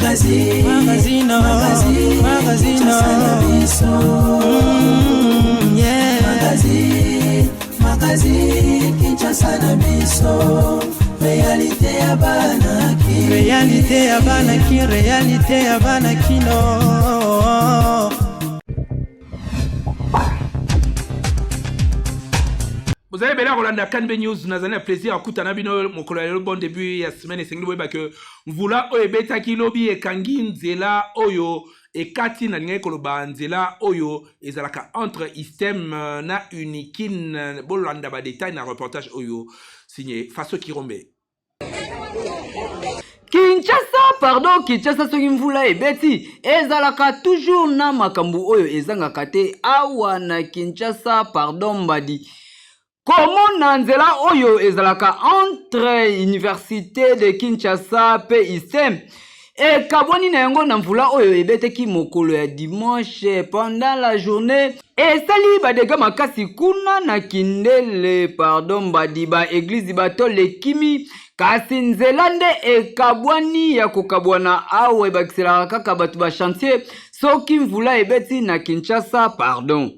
Magazine, Magazine, magazine, magazine, Kinshasa na biso. Yeah. Magazine, magazine, Kinshasa na biso. Réalité ya bana Kin. Réalité ya bana Kin, réalité ya bana Kin. Bozali ebele ya kolanda KNB News. Nazali na plaisir ya kokutana bino mokolo ya lelo. Bon début ya semaine. Esengeli boyeba ke mvula oyo ebetaki lobi ekangi nzela oyo ekati, nalingaki koloba nzela oyo ezalaka entre ISTEM na Unikin. Bolanda badetail na reportage oyo signé Faso Kirombe. Kinshasa, pardon, Kinshasa, soki mvula ebeti ezalaka toujours na makambo oyo ezangaka te awa na Kinshasa. Pardon mbadi, komona nzela oyo ezalaka entre Université de Kinshasa mpe ISTEM ekabwani na yango na mvula oyo ebetaki mokolo ya dimanche pendant la journée, esali badégâts makasi kuna na Kindele. Pardon mbadi, baéglise batole ekimi, kasi nzela nde ekabwani ya kokabwana. Awa ebakiselaka kaka bato bachantier soki mvula ebeti na Kinshasa. Pardon.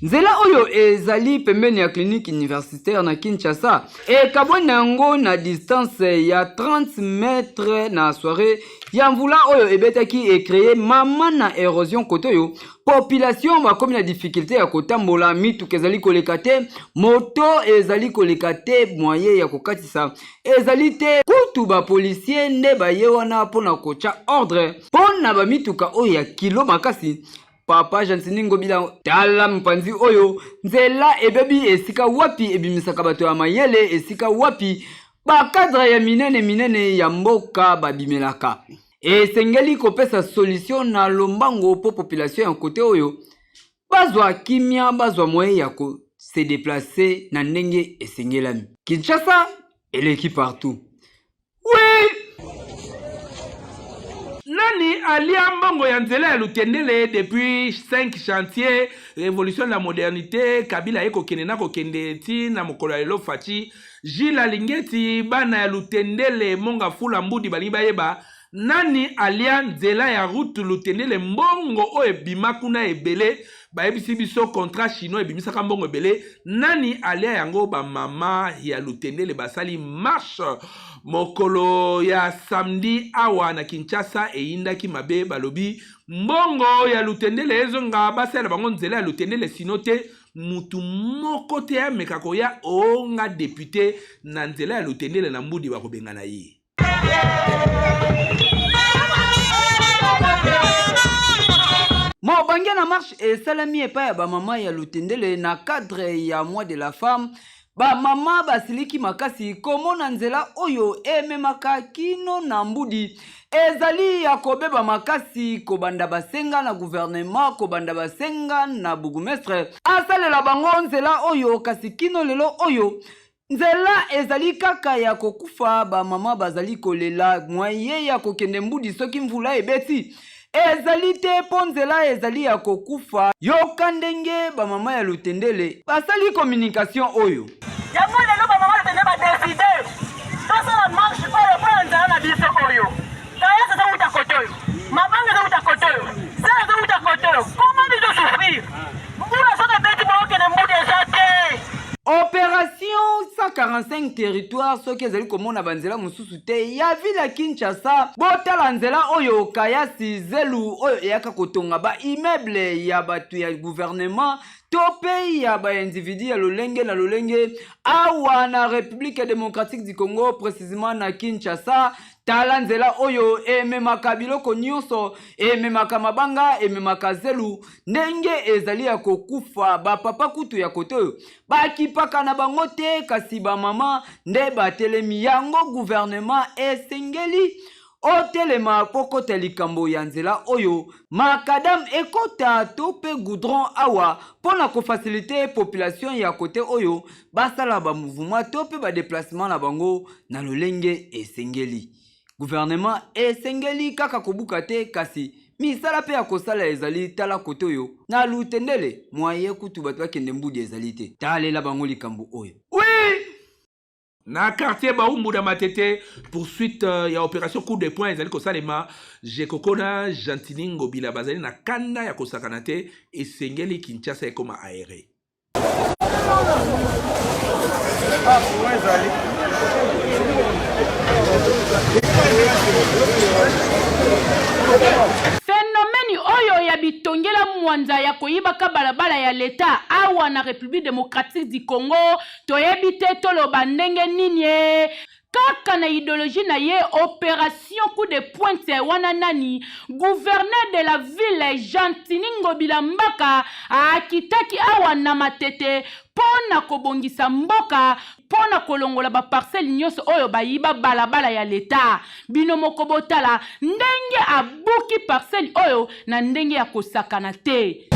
Nzela oyo ezali pembeni ya clinique universitaire na Kinshasa ekabwani na yango na distance ya 30 mètres. Na soirée ya mvula oyo ebetaki, ecréer mama na érosion. Kote oyo population bakomi na difficulté ya kotambola, mituka ezali koleka te, moto ezali koleka te, moyen ya kokatisa ezali te. Kutu bapolicier nde baye wana mpona kotya ordre mpo na bamituka oyo ya kilo makasi. Papa Gentiny Ngobila, tala mopanzi oyo nzela ebebi, esika wapi ebimisaka bato ya mayele, esika wapi bacadre ya minene minene ya mboka babimelaka. Esengeli kopesa solution na lombango mpo population ya kote oyo bazwa kimia, bazwa moyen ya kose déplacer na ndenge esengelami. Kinshasa eleki partout, oui. Nani alia mbongo ya nzela ya Lutendele depuis 5 chantier révolution de la modernité? Kabila ye kokende na kokende ti na mokolo ya lelo. Fatshi Gilles alingi eti bana ya Lutendele, Monga Fula, Mbudi balingi bayeba nani alia nzela ya route Lutendele. Mbongo oyo ebima kuna ebele, bayebisi biso contrat chinois ebimisaka mbongo ebele. Nani alia yango? Bamama ya Lutendele basali marche mokolo ya samedi awa na Kinshasa, eyindaki mabe. Balobi mbongo ya Lutendele ezonga, basalela bango nzela ya Lutendele, sinon te mutu moko te ameka koya onga député na nzela ya Lutendele na Mbudi, bakobengana ye. Mobange na marche esalami epai ya bamama ya Lutendele na cadre ya mois de la femme. Bamama basiliki makasi komona nzela oyo ememaka kino na Mbudi ezali ya kobeba makasi. Kobanda basenga na gouvernement, kobanda basenga na bourgmestre asalela bango nzela oyo, kasi kino lelo oyo nzela ezali kaka ya kokufa. Bamama bazali kolela, moyen ya kokende Mbudi soki mvula ebeti ezali te mpo nzela ezali ya kokufa. Yoka ndenge bamama ya Lutendele basali communication oyo. Yango lelo bamama Lutendele badécider tosala marche oyo mpo na nzela na biso oyo. Kayasi ezowuta kote oyo, mabanga ezowuta kote oyo, zelo ezowuta kote oyo. Koma biso souffrir, mbula soki ebeti, bookende Mbudi eza te. Opération 145 territoire, soki ezali komona banzela mosusu te ya ville ya Kinshasa, botala nzela oyo kayasi zelu oyo eyaka kotonga baimmeuble ya bato ya gouvernement to mpe ya baindividu ya lolenge na lolenge awa na République démocratique du Congo, précisément na Kinshasa. Tala nzela oyo ememaka biloko nyonso, ememaka mabanga, ememaka zelu, ndenge ezali ya kokufa. Bapapa kutu ya kote oyo bakipaka na bango te, kasi bamama nde batelemi yango. Gouvernement esengeli otelema mpo kota likambo ya nzela oyo, macadam ekota to mpe goudron awa mpo na kofaciliter population ya kote oyo basala bamouvement to mpe badéplacement na bango na lolenge esengeli. Gouvernement esengeli kaka kobuka te, kasi misala mpe ya kosala ezali. Tala kote oyo na Lutendele, moyen kutu bato bakende Mbudi ezali te. Talela bango likambo oyo, oui. Na quartier Baumbu na Matete, poursuite euh, ya opération coup de poing ezali kosalema. Jekoko na Gentiny Ngobila bazali na kanda ya kosakana te, esengeli Kinshasa ekoma aere. Phenomène oyo ya bitongela mwanza ya koyibaka balabala ya leta awa na Republique democratique du Congo toyebi te toloba ndenge nini e kaka na ideologie na ye operation coup de pointe wana nani gouverneur de la ville Gentiny Ngobila Mbaka akitaki awa na Matete mpo na kobongisa mboka mpo na kolongola ba parcelle nyonso oyo bayiba balabala ya leta. Bino moko botala ndenge abuki parcelle oyo na ndenge ya kosakana te.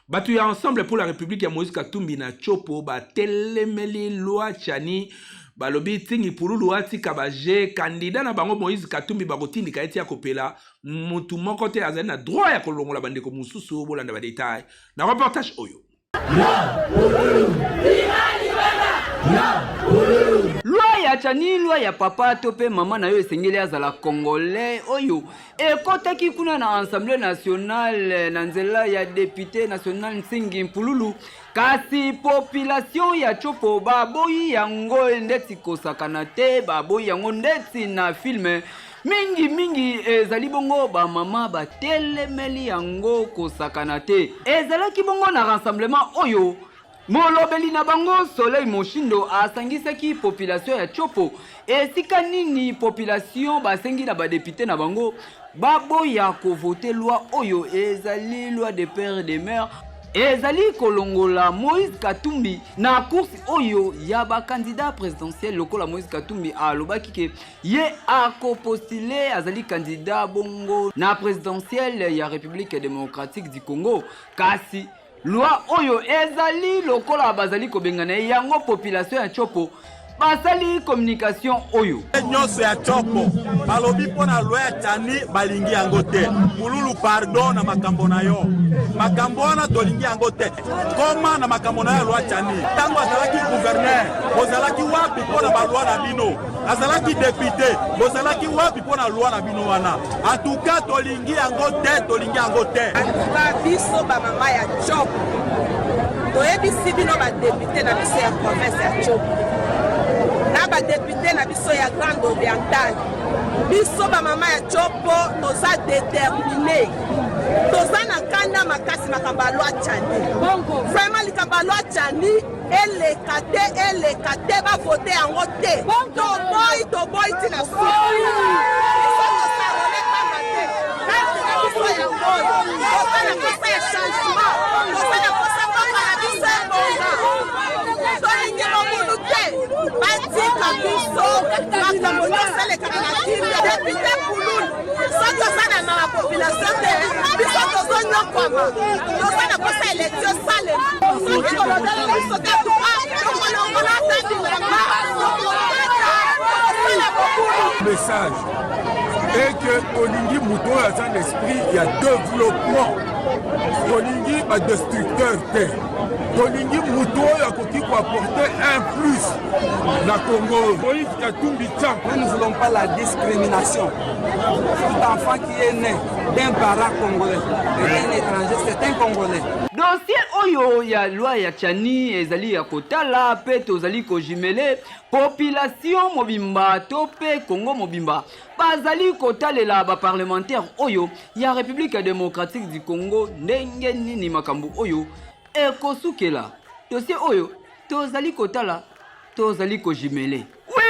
Bato ya Ensemble pour la République ya Moïse Katumbi na Tshopo batelemeli loi Tshiani, balobi Ntingi Pululu atika ba jeux, candidat na bango Moïse Katumbi bakotindika ye ti akopela, mutu moko te azali na droit ya kolongola bandeko mosusu. Bolanda ba details na reportage oyo. Loi ya Tshiani, loi ya papa to pe mama na yo esengeli azala congolais oyo ekotaki kuna na Assemblée nationale na nzela ya depute national Nsingi Mpululu, kasi population ya Tshopo baboyi yango ndeti kosakana te, baboyi yango ndeti na film mingi mingi. Ezali bongo bamama batelemeli yango kosakana te. Ezalaki bongo na rassemblement oyo molobeli na bango Soleil Moshindo asangisaki population ya Tshopo, esika nini population basengi na badepute na bango baboya kovote loi oyo ezali loi de père de mère, ezali kolongola Moïse Katumbi na course oyo ya bakandidat présidentiel, lokola Moïse Katumbi alobaki ke ye akopostule, azali candidat bongo na présidentielle ya République démocratique du Congo. Kasi loi oyo ezali lokola bazali kobengana ye yango, population ya Tshopo basali communication oyo. Nyonso ya Tshopo balobi mpo na loi ya Tshiani balingi yango te. Pululu, pardon na makambo na yo, makambo wana tolingi yango te. Koma na makambo na yo ya loi Tshiani. Ntango azalaki gouverneur bozalaki wapi mpo na baloi na bino? Azalaki depute bozalaki wapi mpo na loi na bino wana? En tout cas tolingi yango te, tolingi yango te. Antuka biso bamama ya Tshopo toyebisi bino badepute na biso ya province ya Tshopo na badepute na biso ya Grande Orientale, biso bamama ya Tshopo toza determine, toza na kanda makasi. Makambo ya loi Tshiani, vraiment likambo ya loi Tshiani eleka te, eleka te, bavote yango te. Toboyi, toboyi ntina suka. Biso tosarole pamba te, karte na biso yango oyo. Toza na posa ya changement, toza na posa mboka na biso ebonga. Tolingi mobulu te, batika biso makambo nyonso elekaka na kimia. Depute Pululu, soki oza na mawa population te, biso tozonyokwama, toza na posa elektio salema. Soki kolobela biso te, tuka tokolongola ata bilamba, tokokata, tokosala mobulu. Message est que tolingi moto oyo aza na esprit ya développement, tolingi badestructeur te, tolingi moto oyo akoki koapporter un plus na Congo. Moïse Katumbi Chapwe. Nous ne voulons pas la discrimination. Tout enfant qui est né d'un parent congolais et d'un étranger, c'est un Congolais. Dossier oyo ya loi ya Tshiani ezali ya kotala mpe tozali kojimele population mobimba to mpe Congo mobimba bazali kotalela ba parlementaire oyo ya République démocratique du Congo ndenge nini makambo oyo ekosukela. Dossier oyo tozali kotala, tozali kojimele. Oui!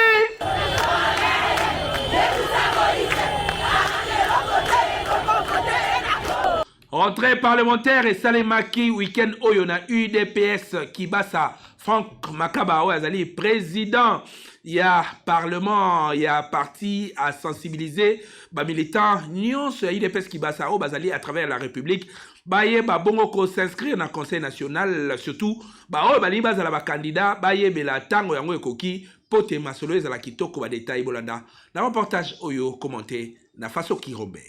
Rentrée parlementaire esalemaki week-end oyo na UDPS Kibasa. Frank Makaba oyo azali président ya parlement ya parti a sensibiliser ba militants nyonso ya UDPS Kibasa oyo bazali à travers la République bayeba bongo ko s'inscrire na conseil national, surtout baoyo balingi bazala ba candidat, bayebela ntango yango ekoki mpo te masolo ezala kitoko. Ba détail bolanda na reportage oyo commenté na Faso Kirombe.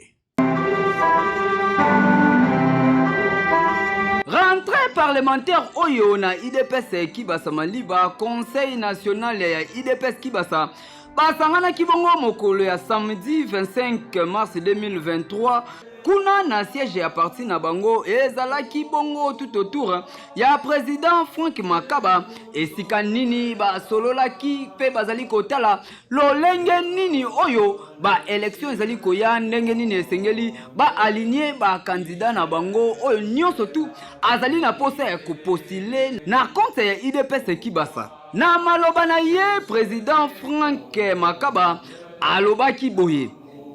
Rentrée parlementaire oyo na UDPS Kibasa Maliba, Conseil national ya UDPS Kibasa basanganaki bongo mokolo ya samedi 25 mars 2023 kuna na siège ya parti na bango. Ezalaki bongo tout autour ya président Frank Makaba, esika nini basololaki mpe bazali kotala lolenge nini oyo baélection ezali koya, ndenge nini esengeli baaligner bacandidat na bango oyo nyonso tu azali na posa ya kopostuler na compte ya UDPS Kibasa. Na maloba na ye, président Frank Makaba alobaki boye: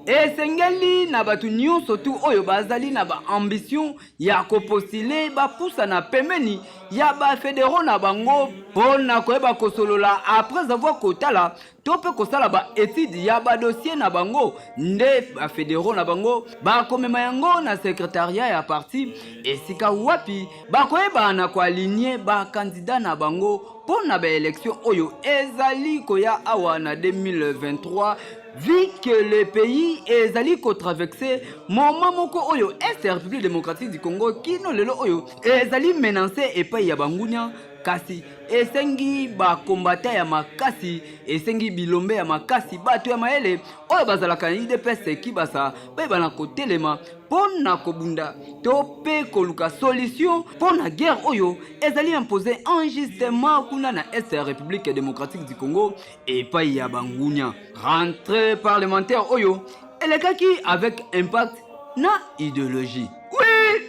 esengeli na bato nyonso tu oyo bazali na baambition ya kopostuler bapusana pembeni ya bafédéraux na bango mpo na koyeba kosolola après avoir kotala to mpe kosala baétude ya badossier na bango, nde bafédéraux na bango bakomema yango na secrétariat ya parti, esika wapi bakoyeba na koaligner bacandidat na bango mpo na baélection oyo ezali koya awa na 2023, vu que le pays ezali kotraverser moment moko oyo Est ya République démocratique du Congo kino lelo oyo ezali menacé epai ya bangunia. Kasi esengi bakombata ya makasi, esengi bilombe ya makasi, bato ya mayele oyo bazalaka na UDPS Kibasa bayebana kotelema mpo na kobunda to mpe koluka solution mpo na guerre oyo ezali imposé injustement kuna na Est ya République démocratique du Congo epai ya bangunia. Rentrée parlementaire oyo elekaki avec impact na idéologie, oui.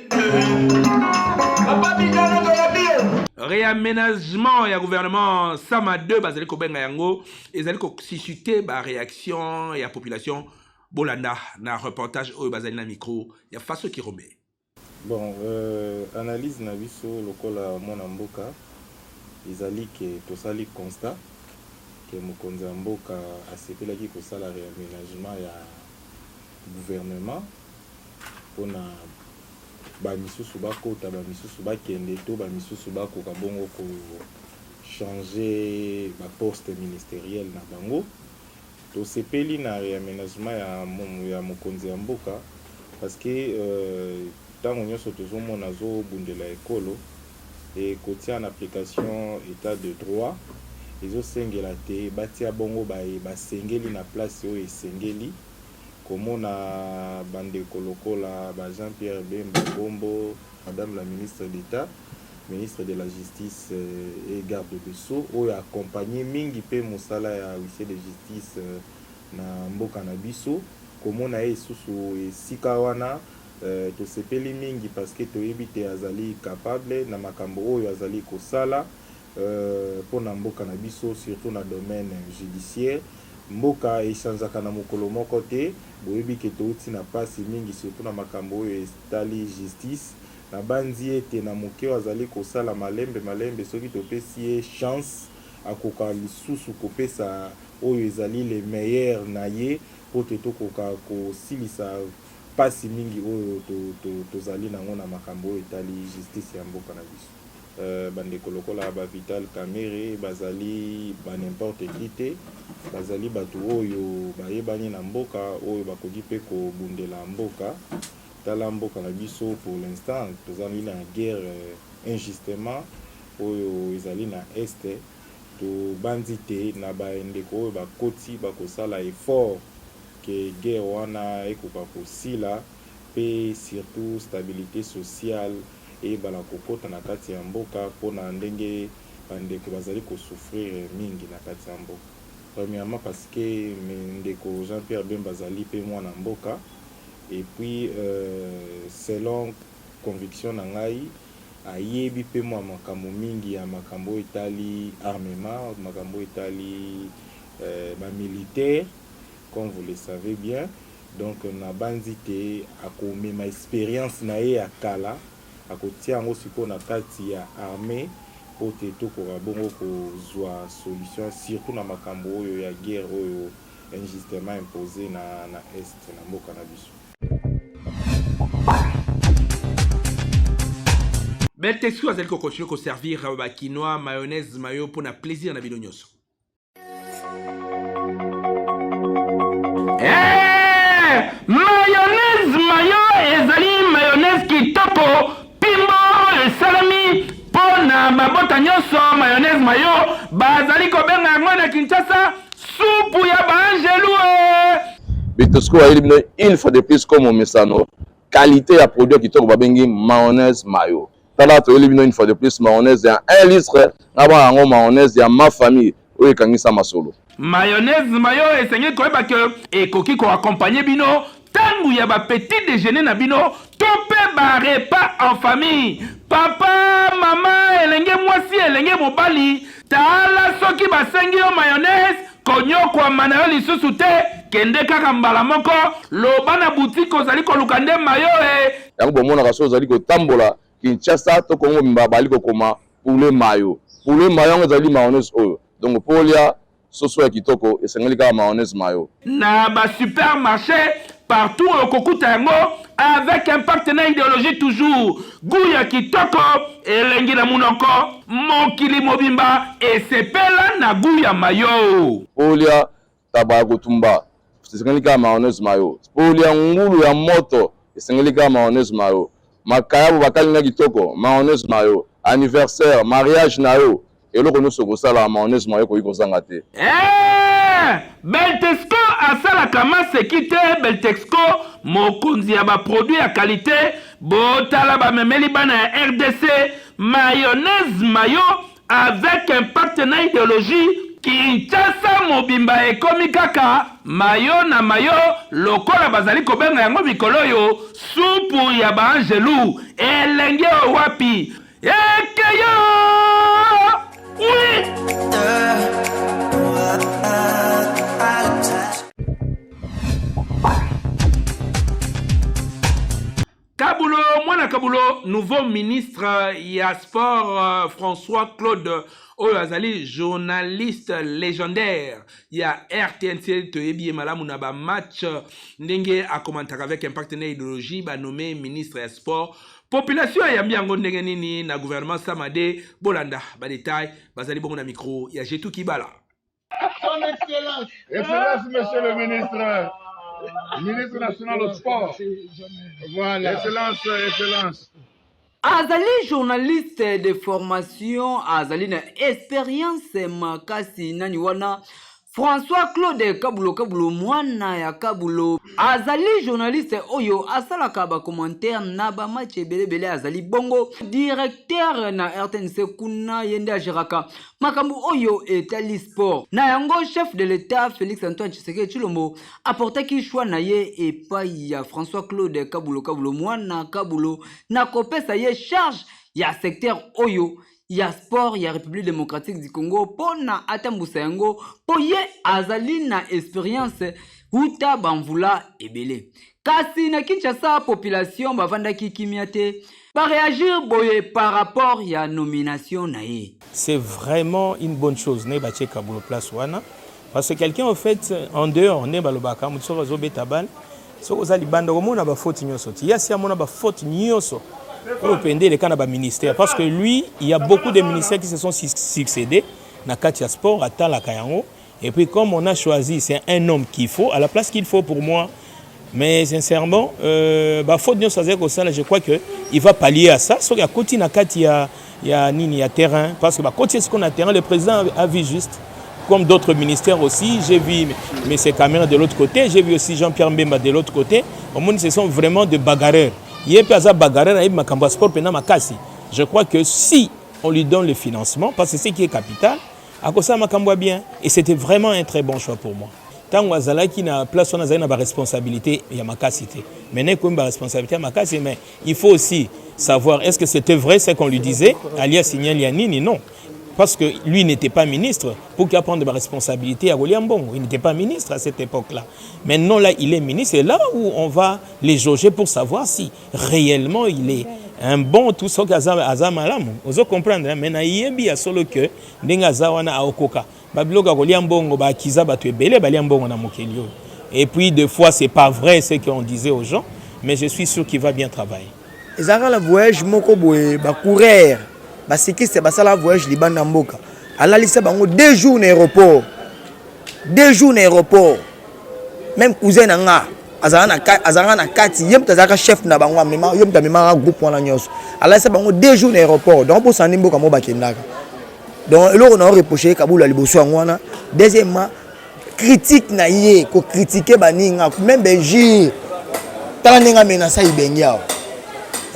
Réaménagement ya gouvernement Sama 2, bazali kobenga yango, ezali kosusciter baréaction ya population. Bolanda na reportage oyo bazali na micro ya Faso Kirombe. Bon, analyse na biso lokola mwana mboka ezali ke tosali constat ke mokonzi ya mboka asepelaki kosala réaménagement ya gouvernement mpona bamisusu bakota, bamisusu bakende, to bamisusu bakoka bongo kochanger baposte ministériel na bango. Tosepeli na réaménagement ya mokonzi ya mboka parce que ntango nyonso tozomona azobundela ekolo ekotia na application état de droit, ezosengela te batia bongo baye basengeli na place oyo esengeli. Komona bandeko lokola ba Jean Pierre Bemba Gombo, madame la ministre d'État, ministre de la Justice et garde des Sceaux, oyo accompagné mingi mpe mosala ya huissier de justice na mboka na biso, komona ye lisusu esika wana, tosepeli mingi parce que toyebi te azali capable na makambo oyo azali kosala mpona mboka na biso, surtout na domaine judiciaire. Mboka echangeaka na mokolo moko te. Boyebi ke touti na mpasi mingi, surtout na makambo oyo etali justice. Nabanzi ete na moke oyo azali kosala malembe malembe, soki topesi ye chance, akoka lisusu kopesa oyo ezali le meilleur na ye mpo te tokoka kosilisa mpasi mingi oyo tozali nango na makambo oyo etali justice ya mboka na biso. Bandeko lokola ba Vital Kamerhe bazali ba n'importe qui te, bazali bato oyo bayebani na mboka, oyo bakoki mpe kobundela mboka. Tala mboka na biso, pour l'instant tozali na guerre injustement oyo ezali na Est. Tobandi te na bandeko oyo bakoti bakosala effort ke guerre wana ekoka kosila mpe surtout stabilité sociale eyebana kokɔta na kati ya mboka, mpona ndenge bandeko bazali kosouffrir mingi na kati ya mboka. Premièrement, parce que ndeko Jean Pierre Bemba azali mpe mwana mboka et puis selon conviction na ngai, ayebi mpe mwa makambo mingi ya makambo oyo etali armement, makambo oyo etali bamilitaire, comme vous le savez bien. Donc nabanzi te akomema experience na ye ya kala, akotia yango sikoyo na kati ya armee mpo te tokoka bongo kozua solution surtout na makambo oyo ya guerre oyo injustement imposee na na Est na mboka na biso. Beltexco azali ko continuer ko servir ba kinois mayonnaise mayo mpo na plaisir na bino nyonso. Eh, mayonnaise mayo ezali mayonnaise kitoko pimbo oyo esalemi mpo na mabota nyonso. Mayonnaise mayo bazali kobenga yango na Kinshasa supu ya baangelu. Eh. Betosco ayeli bino une fois de plus comme omesano qualité ya produit ya kitoko babengi mayonnaise mayo. Tala toyeli bino une fois de plus mayonnaise ya 1 litre na bana yango mayonnaise ya ma famille oyo ekangisa masolo. Mayonnaise mayo esengeli koyeba ke ekoki ko accompagner bino tango ya ba petit dejeuner na bino to pe ba repas en famille. Papa, mama, elenge mwasi, elenge mobali, tala soki basengi yo mayonnaise, konyokwama na yo lisusu te, kende kaka mbala moko, loba na boutique ozali koluka nde mayo e. Yango bomonaka soki ozali kotambola Kinshasa to Congo mobimba bazali kokoma poulet mayo. Poulet mayo yango ezali mayonnaise oyo. Donc mpo olia soso ya kitoko esengeli kaka mayonnaise mayo. Na ba supermarche partout okokuta yango avec impact na ideologie toujours gout ya kitoko elengi na munoko mokili mobimba esepela na gout ya mayo. Mpo olia taba ya kotumba esengeli kaka mayonnaise mayo. Mpo olia ngulu ya moto esengeli kaka mayonnaise mayo. Makayabo bakalinga kitoko mayonnaise mayo. Anniversaire, mariage na yo eloko nyonso okosala mayonnaise mayo ekoki kozanga te. Eeh! Beltexco asalaka maseki te Beltexco mokonzi ya ba produits ya qualite botala bamemeli bana ya rdc mayonnaise mayo avec impact na ideologie Kinshasa mobimba ekomi kaka mayo na mayo lokola bazali kobenga yango mikolo oyo supu ya ba angelu elengi oyo wapi Ekeyo! Oui! Kabulo mwana Kabulo nouveau ministre ya sport euh, François Claude oyo azali journaliste légendaire ya RTNC toyebi ye malamu na ba match ndenge akomantaka avec impact na idéologie ba nommé ministre ya sport Population eyambi yango ndenge nini na gouvernement Samade? Bolanda ba details bazali bongo na micro ya Jetou Kibala. Son Excellence. Excellence, Monsieur le Ministre, Ministre national au sport. Voilà. Excellence, Excellence. Azali journaliste de formation, azali na experience makasi nani wana François Claude Kabulo Kabulo mwana ya Kabulo azali journaliste oyo asalaka ba commentaire na ba match ebele ebele azali bongo directeur na RTNC kuna ye nde ageraka makambo oyo etali sport na yango chef de l'etat Felix Antoine Tshisekedi Tshilombo aportaki choix na ye epai ya François Claude Kabulo Kabulo mwana Kabulo na kopesa ye charge ya secteur oyo ya sport ya Republique democratique du Congo mpo na atambusa yango mpo ye azali na experience uta bamvula ebele. Kasi na Kinshasa population bavandaki kimia te ba reagir boye par rapport ya nomination na ye. C'est vraiment une bonne chose ndenge batie Kabulo place wana parce que quelqu'un au fait en dehors ndenge balobaka moto soki azobeta balle Soki oza libanda okomona ba fautes nionso ti. Ye asi amona ba fautes nionso oyo pende eleka na ba ministères parce que lui il y a beaucoup de ministères qui se sont succédés na kati ya sport atalaka yango et puis comme on a choisi c'est un homme qu'il faut à la place qu'il faut pour moi mais sincèrement euh, ba fautes nionso azali kosala je crois que il va pallier à ça soki akoti na kati ya ya nini ya terrain parce que bakoti sikoyo na terrain le président a vu juste comme d'autres ministères aussi j'ai vu M. Kamera de l'autre côté j'ai vu aussi Jean-Pierre Mbemba de l'autre côté omoni ce sont vraiment de bagarreurs ye mpe aza bagarreur ayebi makambo ya sport mpena makasi je crois que si on lui donne le financement parce que ce qui est capital akosala makambo ya bien et c'était vraiment un très bon choix pour moi ntango azalaki na place wana azalaki na baresponsabilité ya makasi te maintenant ekomi baresponsabilité ya makasi mais il faut aussi savoir est-ce que c'était vrai ce qu'on lui disait alias signal ya nini non. Parce que lui n'était pas ministre pour qu'il prenne des responsabilités à William Bongo. Il n'était pas ministre à cette époque-là. Maintenant, là, il est ministre. Et là où on va les jauger pour savoir si réellement il est un bon tout ce aza malamu. Ozo comprendre, hein? Mais nayebi ya solo que ndenge aza wana aokoka. Babiloko ya kolia mbongo bakiza bato ebele balia mbongo na mokili oyo. Et puis des fois c'est pas vrai ce qu'on disait aux gens, mais je suis sûr qu'il va bien travailler. Ezalaka na voyage moko boye ba coureur ba cycliste basala voyage libanda mboka alalisa bango deux jours na aéroport deux jours na aéroport même cousin na nga azalaka na kati ye moto azalaka chef na bango amema ye moto amemaka groupe wana nyonso alalisa bango deux jours na aéroport donc bosana nde mboka moko bakendaka donc eloko na oreproche ye kabula liboso yango wana deuxièmement critique na ye ko critiquer baninga même benjure tala ndenge amenasa ibenge awa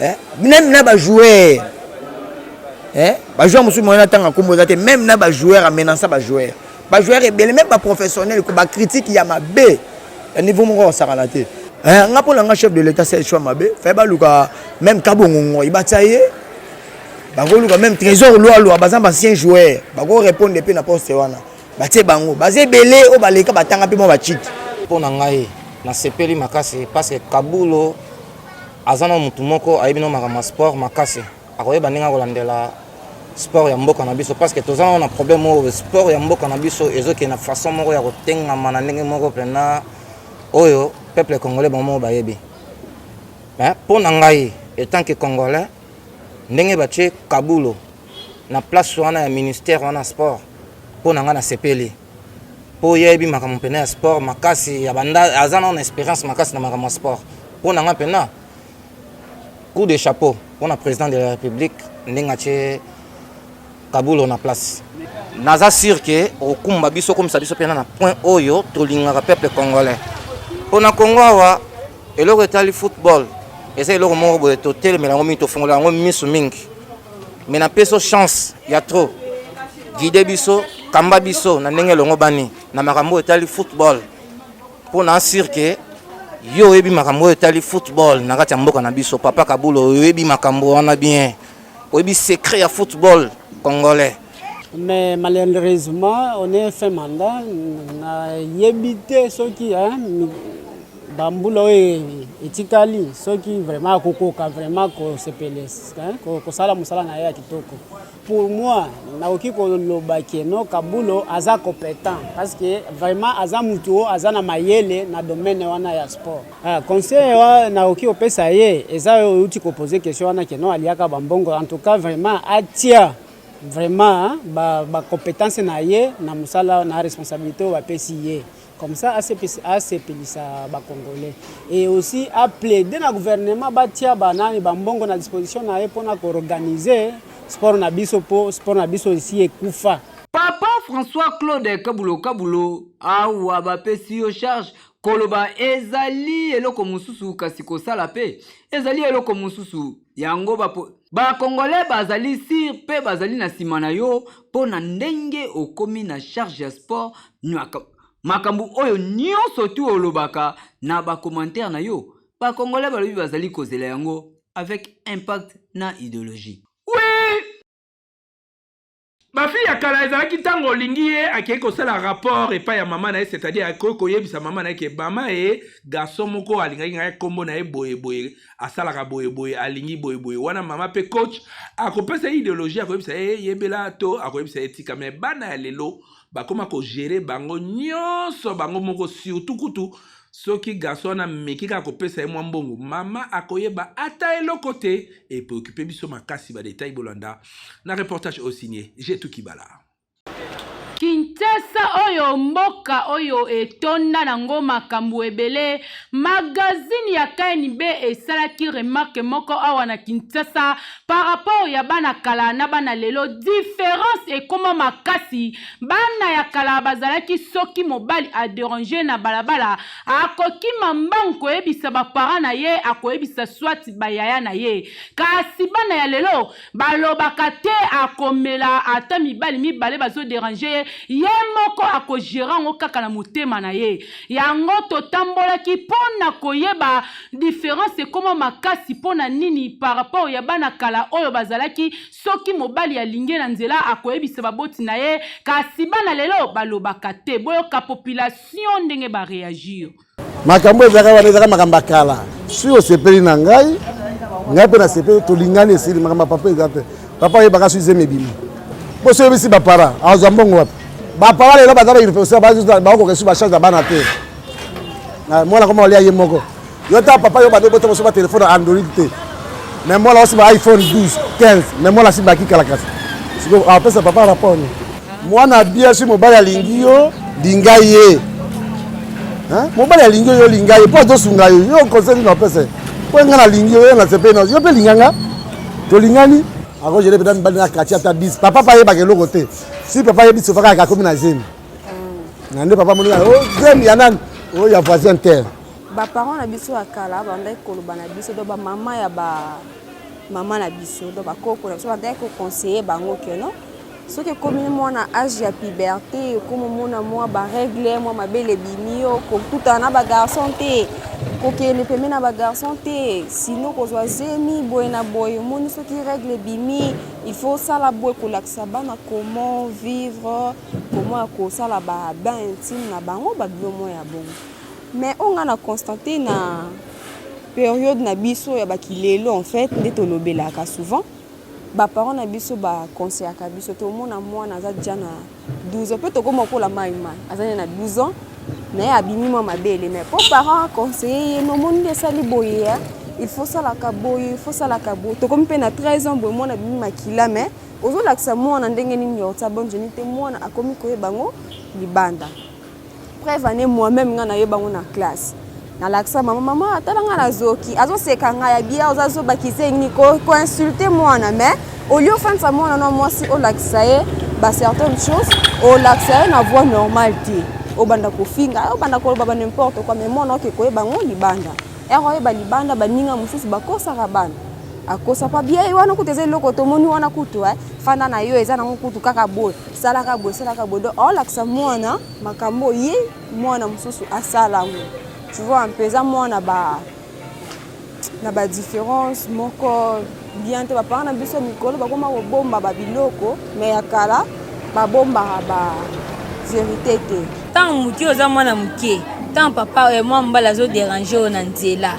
eh? meme na bajoueur eh? bajoueur mosusu moyen natanga nkombo eza te meme na bajoueur amenasa bajoueur bajoueur ebele meme baprofessionnel ko bacritique ya mabe ya niveau moko kosakana te eh, nga mpo na nga chef de l'état sel choix mabe faye baluka meme kabongo ngoi batia ye bakoluka meme trésor lwalwa baza baancien joueur bakorépondre mpe na poste wana Batie bango baza ebele oyo baleka batanga mpe mwa bachiki. Mpo na ngai nasepeli makasi parce que Kabulo aza na motu moko ayebi no makambo ya sport makasi, akoyeba ndenge akolandela sport ya mboka na biso parce que toza nano na problème oyo sport ya mboka na biso ezokende na façon moko ya kotengama na ndenge moko mpena oyo peuple congolais bango moko bayebi. Mais mpo na ngai etant que congolais ndenge batie Kabulo na place wana ya ministère wana sport mpo na ngai nasepeli mpo ye ayebi makambo mpena ya sport makasi ya banda aza nano na expérience makasi na makambo ya sport mpo na ngai mpena coup de chapeau mpo na président de la république ndenge atie kabulo na place naza sur ke okumba biso okomisa biso mpena na point oyo tolingaka peuple congolais mpo na congo awa eloko etali football eza eloko moko boye totelemela yango mingi tofongola yango miso mingi me napesi yo chance ya trop guide biso kamba biso na ndenge elongobani na makambo oyo etali football mpo na asure ke yo oyebi makambo oyo etali football na kati ya mboka na biso papa kabulo oyebi makambo wana bien oyebi secret ya football congolais Mais malheureusement, on est fin mandat, nayebi te soki hein, bambula oyo etikali soki vraiment akokoka vraiment kosepelesa kosala mosala na ye ya kitoko. Pour moi, nakoki koloba ke no Kabulo aza competent parce que vraiment aza mutu oyo aza na mayele na domaine wana ya sport. Ah, conseil wa nakoki kopesa ye eza oyo outi kopose question wana ke no aliaka bambongo en tout cas vraiment atia vraiment ba, ba compétence na ye na mosala na responsabilité oyo bapesi ye comme ça asepelisa ba congolais et aussi aplaide na gouvernement batia banani bambongo na disposition na ye mpona koorganize sport na biso mpo sport na biso esi ekufa. Papa François Claude Kabulo Kabulo awa bapesi yo charge koloba ezali eloko mosusu kasi kosala pe ezali eloko mosusu yango ba Ba congolais bazali sur pe bazali na sima na yo po na ndenge okomi na charge ya sport makambo oyo nionso tout olobaka na ba commentaires na yo ba congolais balobi bazali kozela yango avec impact na ideologie. Oui! Ba fille ya kala ezalaki ntango olingi ye akei kosala rapport epai ya mama na ye c'est-à-dire akoki koyebisa mama na ye ke mama ye garçon moko alingaki ngai nkombo na ye boye boye asalaka boye boye alingi boye boye wana mama mpe coach akopesa ye idéologie akoyebisa ye yebela to akoyebisa ye tika mais bana ya lelo bakoma kogere bango nyonso bango moko surtout kutu soki garçon wana ameki kaka kopesa ye mwa mbongo mama akoyeba ata eloko te epreocupe biso makasi ba detail bolanda na reportage oyo signe Jetu Kibala. Kinshasa oyo mboka oyo etonda nango makambo ebele. Magazine ya KNB esalaki remarque moko awa na Kinshasa par rapport ya bana kala na bana lelo, difference ekoma makasi. Bana ya kala bazalaki soki mobali a deranger na balabala akokima mbangu koyebisa ba parents na ye, akoyebisa soit ba yaya na ye. Kasi bana ya lelo balobaka te akomela ata mibali mibale bazo deranger ye, ye Ye moko ako gerer yango kaka na motema na ye. Yango totambolaki mpo na koyeba difference ekoma makasi mpo na nini par rapport ya bana kala oyo bazalaki soki mobali alingi ye na nzela akoyebisa baboti na ye kasi bana lelo balobaka te. Boyoka population ndenge ba reagir. Makambo ezalaka wana ezalaka makambo ya kala. Soki osepeli na ngai, ngai mpe nasepeli, tolingani esili. Makambo ya papa eza te. Papa ayebaka soki zemi ebimi. Mpo soki oyebisi bapara, azwa mbongo wapi? Bapara lelo baza ba université, bakokoka lisusu bacharge ya bana te. Mwana akoma kolia ye moko. Yo ta papa yo bando bota mosusu ba telefone ya Android te. Mais mwana osimba iPhone 12, 15, mais mwana asimbaki kalakasi. Sikoyo apesa papa rapport nini? Mwana bien soki mobali alingi yo linga ye mobali alingi yo yo linga ye mpo azosunga yo yo conseil nini opesa ye mpo nga nalingi yo yo nasepeli na yo mpe linga nga tolingani akogere mpenza mibali na quartier ata 10 papa mpe ayebaka eloko te si papa ayebi sofa kaka akomi na zemi na nde papa moni o oh, zemi ya nani oyo oh, ya voisin terre baparent na biso ya kala bandaki koloba na biso do bamama ya ba mama na biso do bakoko na biso bandaki koconseille bango ke non Soki ekomi mwa na age ya puberte, okomi omona mwa ba règles, mwa mabele ebimi yo, kotutana na ba garçon te, kokende pembeni na ba garçon te, sinon kozwa zemi boye na boye. Omoni soki règle ebimi, il faut osala boye, kolakisa bana comment vivre, comment ya kosala ba bain intime na bango, ba bilo moko ya bongo. Mais oyo nga na constater na periode na biso ya ba kilelo en fait nde tolobelaka souvent, Ba parents na biso ba conseillaka biso te omona mwana aza dejà na 12 ans pe tokoma kola mayi mayi aza na 12 ans mais abimi mwa mabele mais po parent a conseiller ye nomoni nde esali boye ya il faut salaka boye il faut salaka boye tokomi pe na 13 ans boye mwana abimi makila mais ozolakisa mwana ndenge nini ortia bonne journée te mwana akomi koyeba yango libanda Preuve en est moi-même nga nayeba ngo na classe. Nalakisa mama mama tala nga nazoki azoseka ngai ya bia oza zoba kizengi ko, ko insulte mwana mais au lieu ofandisa mwana na mwasi olakisa ye ba certaines choses olakisa ye na voie normale te obanda kofinga obanda koloba ba n'importe quoi mais mwana oke koyeba ngo libanda ere oyeba libanda baninga mosusu bakosaka bana akosa pa bia wana kutu eza eloko tomoni wana kutu eh, fanda na yo eza nango kutu kaka boye salaka boye salaka boye donc aolakisa mwana makambo ye mwana mosusu asala yango tu vois un peu eza mwana ba na ba différence moko bien te baparent na biso ya mikolo bakoma kobomba babiloko mais ya kala babombaka ba verité te ntango moke oza mwana moke ntango papa eh, mwa mobali azoderange oyo na nzela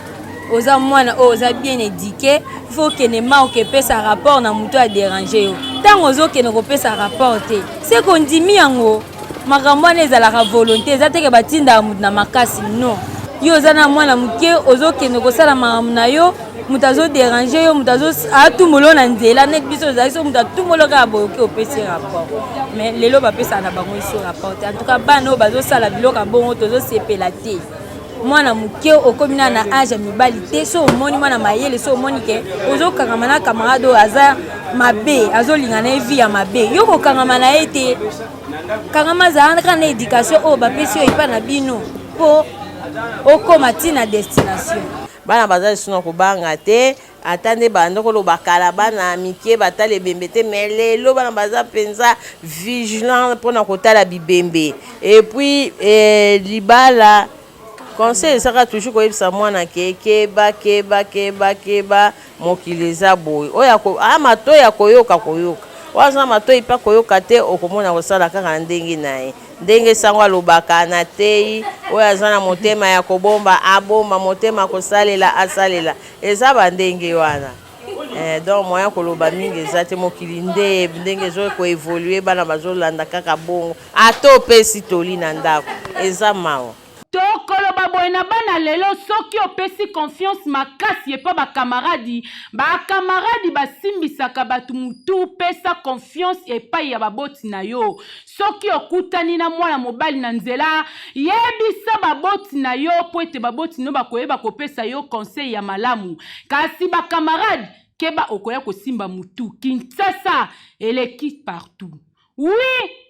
oza mwana oyo oza bien éduqué faut okende ma okepesa rapport na moto aderange yo ntango ozokende kopesa rapport te se kondimi yango makambo wana ezalaka volonté eza teke batindaka moto na makasi non yo oza na mwana moke ozokende kosala makambo na yo moto azoderange yo moto atumbola yo na nzela neti biso ozalaki so moto atumbola kaka boye oke opesi rapport mais lelo bapesaka na bango iso rapport te en tout cas bana oyo bazosala biloko ya bongo tozosepela te mwana moke okomi na na age ya mibali te so omoni mwana mayele so omoni ke ozokangama na camarade oyo aza mabe azolinga na ye vie ya mabe yo kokangama na ye te kangama zala kaka na éducation oyo bapesi yo epai na bino mpo okoma ti na destination bana baza lisusu na kobanga te Ata nde banda koloba kala bana mike batala ebembe te mais lelo bana baza penza vigilant pona kotala bibembe et puis eh, libala conseil ezaka toujours koyebisa mwana ke keba keba keba keba mokili eza boye oyo ako a matoyi akoyoka koyoka oyo aza na matoyi mpe akoyoka te okomona kosala kaka na ndenge na ye ndenge sango alobaka na teyi oyo aza na motema ya kobomba abomba motema kosalela asalela Eza ba ndenge wana eh, donc moyen koloba mingi eza te mokili nde ndenge ezo ko evoluer bana bazolanda kaka bongo ata opesi toli na ndako eza mawa. Tokoloba boye na bana lelo soki opesi confiance makasi epa ba camaradi, ba camaradi basimbisaka batu mutu pesa confiance epai ya baboti na yo. Soki okutani na mwana mobali na nzela, yebisa baboti na yo mpo ete baboti no bakoyeba kopesa yo conseil ya malamu. Kasi ba camarade, keba okoya kosimba mutu. Kinshasa eleki partout. Oui!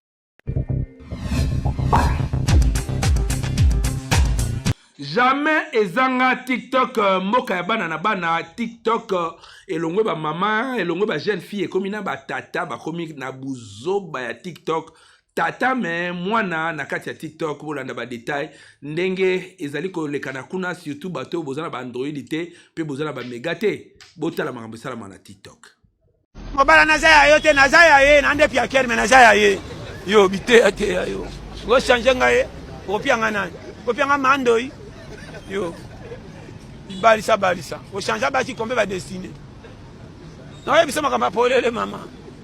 Jamais ezanga TikTok euh, mboka ya bana na bana TikTok euh, elongwe ba mama elongwe ba jeune fille ekomi na ba tata bakomi na buzoba ya TikTok. Tata me mwana na kati ya TikTok, bolanda ba detail ndenge ezali kolekana kuna, surtout bato oyo boza na ba Android te mpe boza na ba mega te, botala makambo esalama na TikTok. Mobala naza ya yo te, naza ya ye, na nde piaker me naza ya ye. Yo biteya teya yo. Go changer nga ye, opia nga nani? Opia nga mandoi. Yo. Balisa balisa. O changer basi kombe ba destiner. Naoyebisa makambo ya polele mama.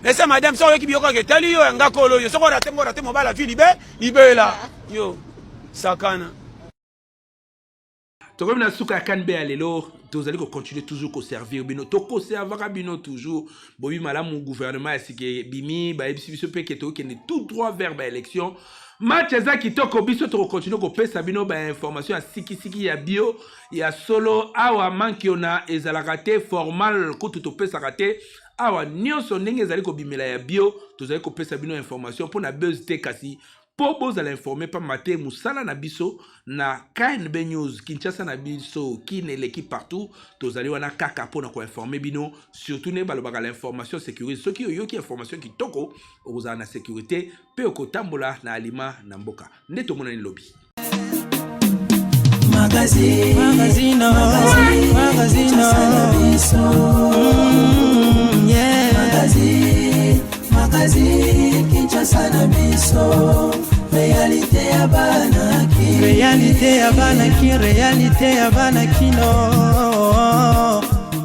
Ese madame soki oyoki biloko yake etali yo ya nga kolo yo soki orate ngo orate mobala vi libe libela yo sakana. Tokomi na suka ya KNB ya lelo, tozali ko continuer toujours ko servir bino, tokoservaka bino toujours. Boyebi malamu gouvernement ya sika ebimi, bayebisi biso mpe ke tokende tout droit vers ba élection. Match eza kitoko, biso toko continuer kopesa bino ba information ya sikisiki ya bio ya solo. Awa mankiona ezalaka te, formal kutu topesaka te awa. Nyonso ndenge ezali kobimela ya bio, tozali kopesa bino information mpo na buzz te, kasi mpo bozala informe, pamba te mosala na biso na KNB News Kinshasa na biso Kin eleki partout, tozali wana kaka mpo na koinforme bino. Surtout nde balobaka l'information sécurise, soki oyoki information kitoko okozala na sécurité mpe okotambola na alima na mboka. Nde tomonani lobi. Magazine, magazine, magazine, yeah. Magazine, magazine, Kinshasa na biso, réalité ya bana ki, réalité ya bana ki, réalité ya bana kino.